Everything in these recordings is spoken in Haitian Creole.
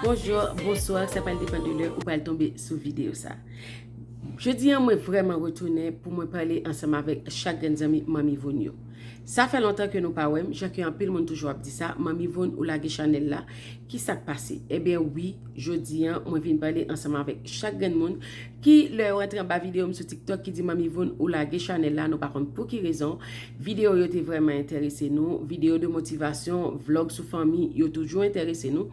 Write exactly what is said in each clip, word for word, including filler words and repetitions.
Bonjou, bonswa, sa pral depann de lè ou pral tonbe sou videyo sa. Jodi a, mwen vrèman retounen pou mwen pale ansanm avèk chak grenn zanmi Manmi Voun yo. Sa fè lontan ke nou pa wè m, jan ke anpil moun toujou ap di sa, Manmi Voun ou lage chanèl la, ki sa k pase? Ebyen wi, jodi a, mwen vin pale ansanm avèk chak grenn moun ki lè yo rantre anba videyo m sou TikTok ki di Manmi Voun ou lage chanèl la, nou pa konn pou ki rezon. Videyo yo te vrèman enterese nou, videyo de motivasyon, vlòg sou fanmi, yo toujou enterese nou.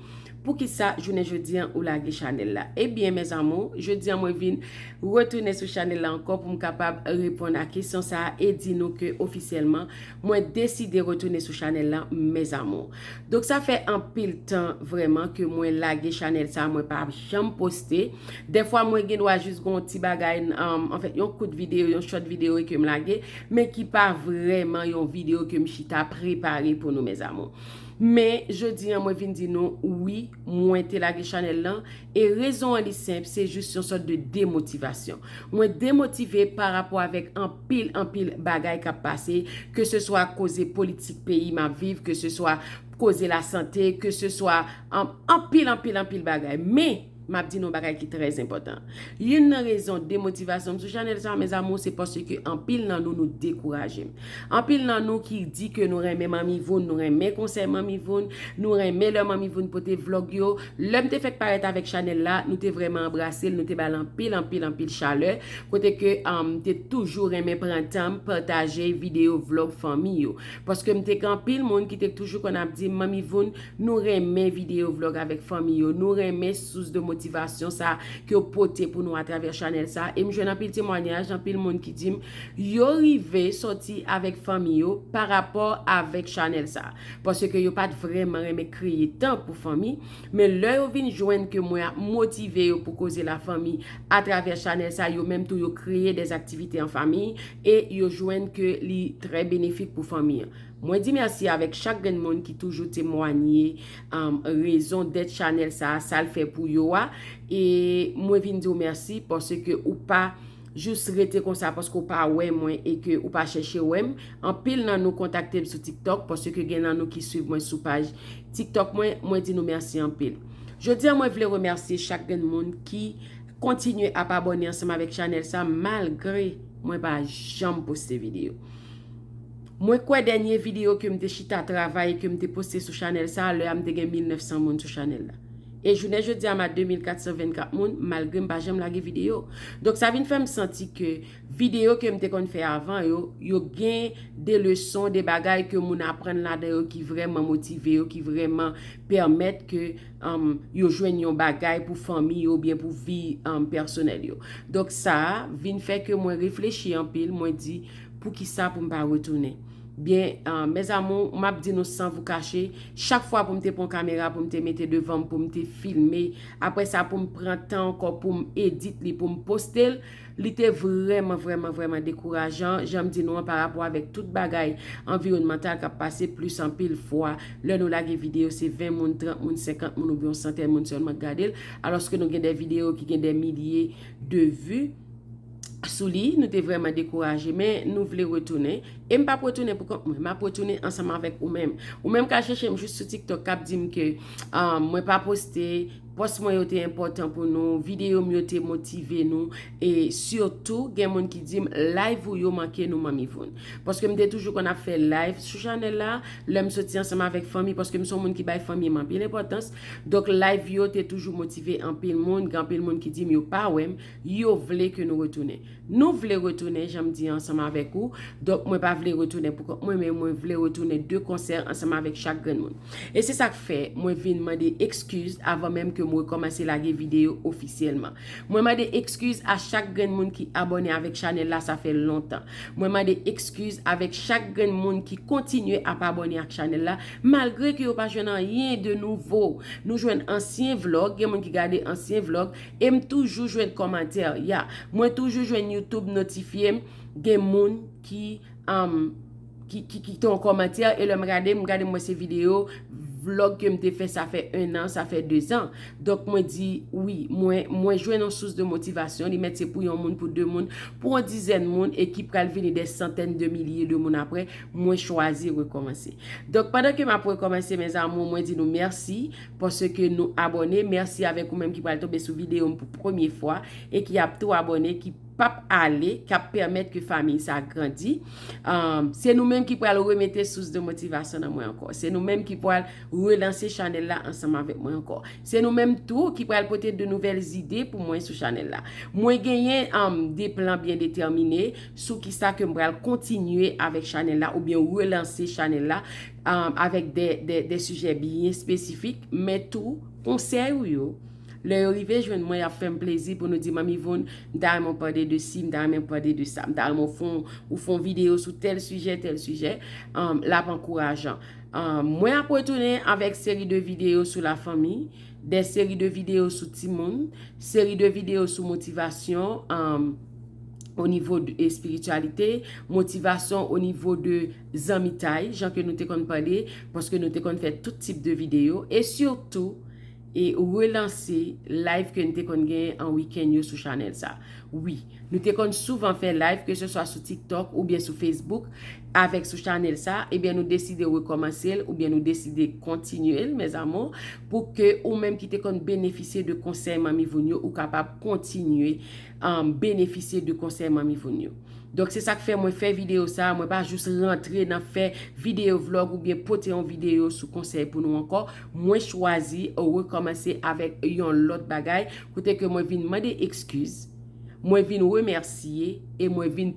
Poukisa jounen jodi a ou lage chanèl la? Ebyen, mes amours, jodi a mwen vin retounen sou chanèl la ankò pou m kapab reponn a kesyon sa a e di nou ke ofisyèlman, mwen deside retounen sou chanèl la, mes amours. Donk, sa fè anpil tan vrèman ke mwen lage chanèl sa a, mwen pa janm poste. Dèfwa, mwen gen dwa jis gon ti bagay, um, anfèt, yon kout videyo, yon short videyo e ke m lage, men ki pa vrèman yon videyo ke m chita prepare pou nou, mes amours. Men, jodi a, mwen vin di nou, wi, mwen te lage chanèl lan, e rezon an li senp, se jis yon sòt de demotivasyon. Mwen demotive pa rapò avèk anpil, anpil bagay k ap pase, ke se swa koze politik peyi m ap viv, ke se swa koze lasante, ke se swa an-, anpil, anpil, anpil bagay. Men, m ap di nou yon bagay ki trè enpòtan. Youn nan rezon demotivasyon m sou chanèl sa a, mes amours, se paske anpil nan nou, nou dekouraje m. Anpil nan nou ki di ke nou renmen Manmi Voun, nou renmen konsèy Manmi Voun, nou renmen lè Manmi Voun pote vlòg yo. Lè m te fèk parèt avèk chanèl la, nou te vrèman anbrase l, nou te ba l anpil, anpil, anpil chalè, kote ke, um, m te toujou renmen pran tan m pataje videyo vlòg fanmi yo. Paske m te gen anpil moun ki te toujou konn ap di m, Manmi Voun, nou renmen videyo vlòg avèk fanmi yo, nou renmen sous de motivasyon sa ke w pote pou nou atravè chanèl sa. E m jwenn anpil temwanyaj, anpil moun ki di m yo rive sòti avèk fanmi yo pa rapò avèk chanèl sa. Paske yo pa t vrèman renmen kreye tan pou fanmi, men lè yo vin jwenn ke mwen ap motive yo pou koze lafanmi atravè chanèl sa, yo menm tou yo kreye de aktivite an fanmi e yo jwenn ke li trè benefik pou fanmi an. Mwen di mèsi avèk chak grenn moun ki toujou temwanye, um, rezon dèt chanèl sa, sa l fè pou yo a. E mwen vin di w mèsi paske ou pa jis rete konsa paske w pa wè mwen e ke ou pa chèche wè m. Anpil nan nou kontakte m sou TikTok paske gen nan nou ki swiv mwen sou paj TikTok mwen. Mwen di nou mèsi anpil. Jodi a, mwen vle remèsye chak grenn moun ki kontinye ap abòne ansanm avèk chanèl sa, malgre mwen pa janm poste videyo. Mwen kwè dènye videyo ke m te chita travay, ke m te poste sou chanèl sa, lè a m te gen mil nèf san moun sou chanèl la. E jounen jodi a, m a de mil kat san vennkat moun, malgre m pa janm lage videyo. Donk, sa vin fè m santi ke videyo ke m te konn fè avan yo, yo gen de leson, de bagay ke moun aprann ladan yo ki vrèman motive yo, ki vrèman pèmèt ke, um, yo jwenn yon bagay pou fanmi yo oubyen pou vi, um, pèsonèl yo. Donk, sa a vin fè ke mwen reflechi anpil, mwen di, poukisa pou m pa retounen? Byen, uh, mes amours, m ap di nou san vou kache, chak fwa pou m te pran kamera, pou m te mete devan m, pou m te filme, apre sa pou m pran tan ankò pou m edit li, pou m poste l, li te vrèman, vrèman, vrèman dekourajan, jan m di nou an, pa rapò avèk tout bagay anviwònmantal k ap pase, plis anpil fwa, lè nou lage videyo, se ven moun, trant moun, senkant moun oubyen yon santèn moun sèlman k gade l, alòske nou gen de videyo ki gen de milye de vi sou li, nou te vrèman dekouraje, men nou vle retounen. E m p ap retounen pou kont mwen, m ap retounen ansanm avèk ou menm. Ou menm k al chèche m jis sou TikTok, k ap di m ke, ah, mwen pa poste, pòs mwen yo te enpòtan pou nou, videyo m yo te motive nou, e sitou, gen moun ki di m, live ou yo manke nou, Manmi Voun. Paske m te toujou konn ap fè live sou chanèl la, lè m soti ansanm avèk fanmi, paske m se yon moun ki bay fanmi m anpil enpòtans. Donk, live yo te toujou motive anpil moun, gen anpil moun ki di m yo pa wè m, yo vle ke nou retounen. Nou vle retounen, jan m di ansanm avèk ou. Donk, mwen pa vle retounen pou kont mwen, men mwen vle retounen de konsè ansanm avèk chak grenn moun. E se sa k fè mwen vin mande ekskiz avan menm ke m rekòmanse lage videyo ofisyèlman. Mwen mande ekskiz a chak grenn moun ki abòne avèk chanèl la, sa fè lontan. Mwen mande ekskiz avèk chak grenn moun ki kontinye ap abòne ak chanèl la, malgre ke yo pa jwenn anyen de nouvo. Nou jwenn ansyen vlòg, gen moun ki gade ansyen vlòg, e m toujou jwenn kòmantè. Ya, mwen toujou jwenn YouTube notifye m, gen moun ki, um, ki, ki kite yon kòmantè, e lè m gade, m gade, m wè se videyo vlòg ke m te fè, sa fè en an, sa fè de zan. Donk, mwen di, wi, mwen, mwen jwenn yon sous de motivasyon. Li mèt se pou yon moun, pou de moun, pou yon dizèn moun, e ki pral vini dè santèn de milye de moun apre, mwen chwazi rekòmanse. Donk, pandan ke m ap rekòmanse, mes amours, mwen di nou mèsi paske nou abòne. Mèsi avèk ou menm ki pral tonbe sou videyo m pou premye fwa e ki ap tou abòne, ki p ap ale, k ap pèmèt ke fanmi sa grandi. Um, se nou menm ki pral remete sous de motivasyon nan mwen ankò. Se nou menm ki pral relanse chanèl la ansanm avèk mwen ankò. Se nou menm tou ki pral pote de nouvèl zide pou mwen sou chanèl la. Mwen genyen, um, de plan byen detèmine sou kisa ke m pral kontinye avèk chanèl la oubyen relanse chanèl la, um, avèk de, de, de sijè byen espesifik, men tou konsèy ou yo. Lè yo rive jwenn mwen, y ap fè m plezi pou nou di, Manmi Voun, m ta renmen w pale de si, m ta renmen w pale de sa, m ta renmen w fè yon, ou fè yon videyo sou tèl sijè, tèl sijè, um, l ap ankourajan. Um, mwen ap retounen avèk seri de videyo sou lafanmi, de seri de videyo sou timoun, seri de videyo sou motivasyon, um, o nivo de espirityalite, motivasyon o nivo de zanmitay, jan ke nou te konn pale, paske nou te konn fè tout tip de videyo, e sitou, e relanse live ke n te konn genyen an wikenn yo sou chanèl sa. Wi, nou te konn souvan fè live, ke se swa sou TikTok oubyen sou Facebook, avèk sou chanèl sa, ebyen nou deside rekòmanse l, oubyen nou deside kontinye l, mes amours, pou ke ou menm ki te konn benefisye de konsèy Manmi Voun yo, ou kapab kontinye, um, benefisye de konsèy Manmi Voun yo. Donk, se sa k fè mwen fè videyo sa a, mwen pa jis rantre nan fè videyo vlòg oubyen pote yon videyo sou konsèy pou nou ankò. Mwen chwazi rekòmanse avèk yon lòt bagay, kote ke mwen vin mande ekskiz, mwen vin remèsye e mwen vin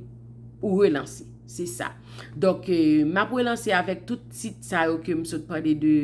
relanse. Se sa. Donk, eh, m ap relanse avèk tout tit sa yo ke m sot pale de,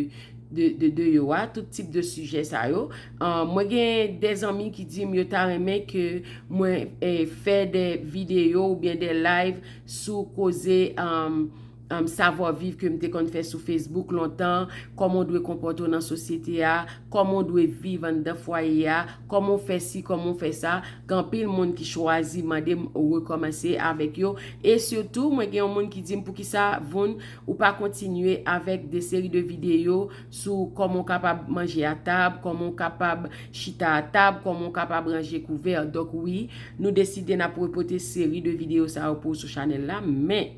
de, de, de yo a, tout tip de sijè sa yo. Ah, mwen gen de zanmi ki di m yo ta renmen ke mwen, eh, fè de videyo oubyen de live sou koze, um, um, savwa viv ke m te konn fè sou Facebook lontan, kòman w dwe konpòte w nan sosyete a, kòman w dwe viv anndan fwaye a, kòman w fè si, kòman w fè sa. Gen anpil moun ki chwazi mande m rekòmanse avèk yo. E sitou, mwen gen yon moun ki di m, poukisa, Voun, ou pa kontinye avèk de seri de videyo sou kòman w kapab manje a tab, kòman w kapab chita a tab, kòman w kapab ranje kouvè. Donk, wi, nou deside n ap repote seri de videyo sa yo pou w sou chanèl la, men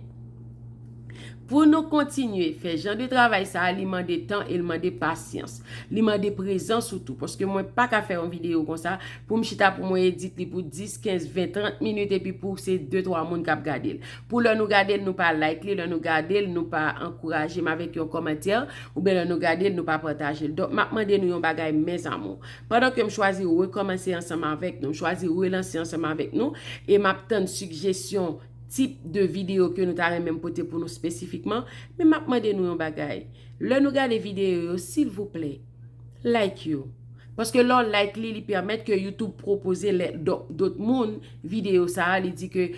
pou nou kontinye fè jan de travay sa a, li mande tan e li mande pasyans. Li mande prezans ou tou, paske mwen pa ka fè yon videyo konsa pou m chita pou mwen edit li pou dis, kenz, ven, trant minit, epi pou se de, twa moun k ap gade l. Pou lè nou gade l, nou pa like li, lè nou gade l, nou pa ankouraje m avèk yon kòmantè, oubyen lè nou gade l, nou pa pataje l. Donk, m ap mande nou yon bagay, mes amours. Pandan ke m chwazi rekòmanse ansanm avèk nou, m chwazi relanse ansanm avèk nou, e m ap tann sigjesyon tip de videyo ke nou ta renmen m pote pou nou espesifikman, men m ap mande nou yon bagay. Lè nou gade videyo yo, silvouplè, like yo. Paske lè w like li, li pèmèt ke YouTube pwopoze lè dò-, dòt moun videyo sa a, li di ke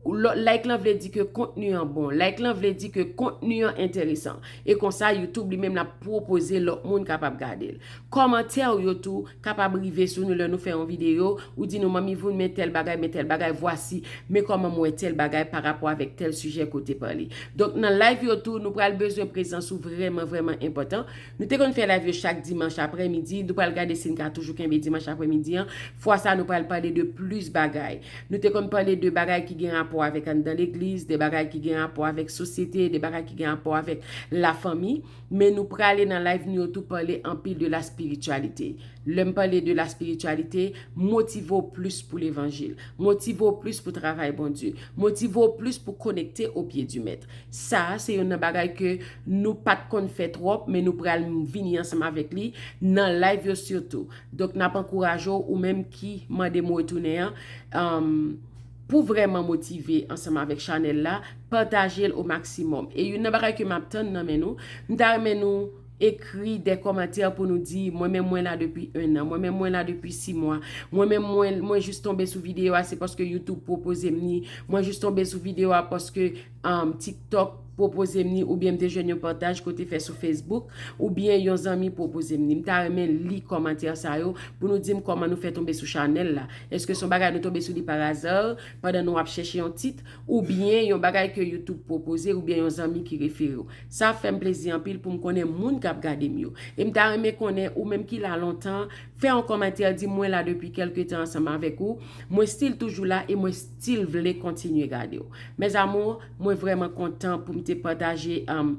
lò-, like lan vle di ke kontni an bon. Like lan vle di ke kontni an enteresan. E konsa, YouTube li menm l ap pwopoze lòt moun kapab gade l. Kòmantè w yo tou kapab rive sou nou lè nou fè yon videyo, ou di nou, Manmi Voun, men tèl bagay, men tèl bagay, vwasi, men kòman m wè tèl bagay pa rapò avèk tèl sijè ke w te pale. Donk, nan live yo tou, nou pral bezwen prezans ou vrèman, vrèman enpòtan. Nou te konn fè live yo chak dimanch aprèmidi, nou pral gade si n ka toujou kenbe dimanch aprèmidi an. Fwa sa, nou pral pale de plis bagay. Nou te konn pale de bagay ki gen rapò avèk anndan legliz, de bagay ki gen rapò avèk sosyete, de bagay ki gen rapò avèk lafanmi. Men nou prale nan live nou yo tou pale anpil de la spirityalite. Lè m pale de la spirityalite, motive w plis pou levanjil, motive w plis pou travay Bondye, motive w plis pou konekte o pye di Mèt. Sa a, se youn nan bagay ke nou pa t konn fè twòp, men nou pral vini ansanm avèk li nan live yo sitou. Donk, n ap ankouraje w, ou menm ki mande m retounen an, um, pou vrèman motive ansanm avèk chanèl la, pataje l o maksimòm. E youn nan bagay ke m ap tann nan men nou, m ta renmen nou ekri de kòmantè pou nou di, mwen menm mwen la depi en an, mwen menm mwen la depi sis mwa, mwen menm mwen, mwen jis tonbe sou videyo a, se paske YouTube pwopoze m li, mwen jis tonbe sou videyo a paske, um, TikTok pwopoze m ni, oubyen m te jwenn yon pataj ke w te fè sou Facebook, oubyen yon zanmi pwopoze m ni. M ta renmen li kòmantè sa yo pou nou di m kòman nou fè tonbe sou chanèl la. Èske se yon bagay nou tonbe sou li pa aza, pandan nou ap chèche yon tit, oubyen yon bagay ke YouTube pwopoze, oubyen yon zanmi ki refere w? Sa ap fè m plezi anpil pou m konnen moun k ap gade m yo. E m ta renmen konnen ou menm ki la lontan, fè yon kòmantè, di m mwen la depi kèlke tan ansanm avèk ou, mwen still toujou la e mwen still vle kontinye gade w. Mes amours, mwen vrèman kontan pou m te pataje, um,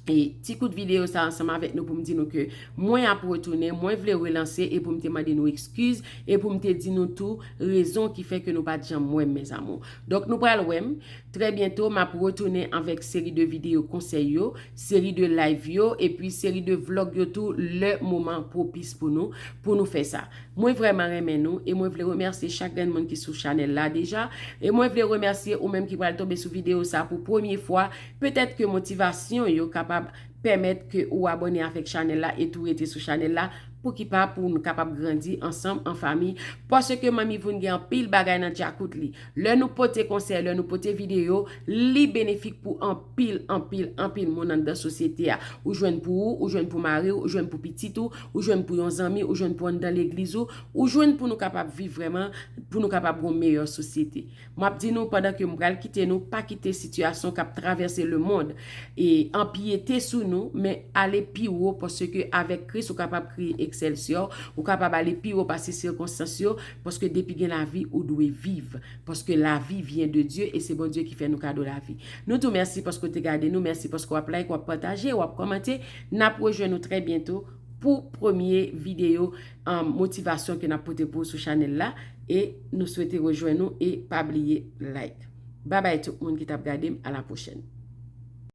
e ti kout videyo sa ansanm avèk nou pou m di nou ke mwen ap retounen, mwen vle relanse e pou m te mande nou ekskiz e pou m te di nou tou rezon ki fè ke nou pa t janm wè m, mes amours. Donk nou pral wè m trè byento, m ap retounen avèk seri de videyo konsèy yo, seri de live yo, epi seri de vlog yo tou, lè moman pwopis pou nou, pou nou fè sa. Mwen vrèman renmen nou e mwen vle remèsye chak grenn moun ki sou chanèl la deja. E mwen vle remèsye ou menm ki pral tonbe sou videyo sa pou premye fwa. Petèt ke motivasyon yo kapab pèmèt ke ou abòne avèk chanèl la e tou rete sou chanèl la pou ki pa pou nou kapab grandi ansanm an fanmi. Paske Manmi Voun gen anpil bagay nan djakout li. Lè nou pote konsèy, lè nou pote videyo, li benefik pou anpil, anpil, anpil moun anndan sosyete a. Ou jwenn pou ou, ou jwenn pou mari w, ou jwenn pou pitit ou, ou jwenn pou yon zanmi, ou jwenn pou anndan legliz ou, ou jwenn pou nou kapab viv vrèman, pou nou kapab gon meyè sosyete. M ap di nou, pandan ke m pral kite nou, pa kite sitiyasyon k ap travèse lemonn e anpyete sou nou, men ale pi wo, paske avèk Kris ou kapab kriye Excelsior, ou kapab ale pi wo pase sikonstans yo, paske depi gen lavi, ou dwe viv, paske lavi vyen de Dye e se Bondye ki fè nou kado lavi. Nou di w mèsi paske w te gade nou, mèsi paske w ap like, w ap pataje, w ap kòmante. N ap rejwenn nou trè byento pou premye videyo, um, motivasyon ke n ap pote pou ou sou chanèl la. E nou swete rejwenn nou e pa bliye like. Babay tout moun ki t ap gade m, a la pwochèn.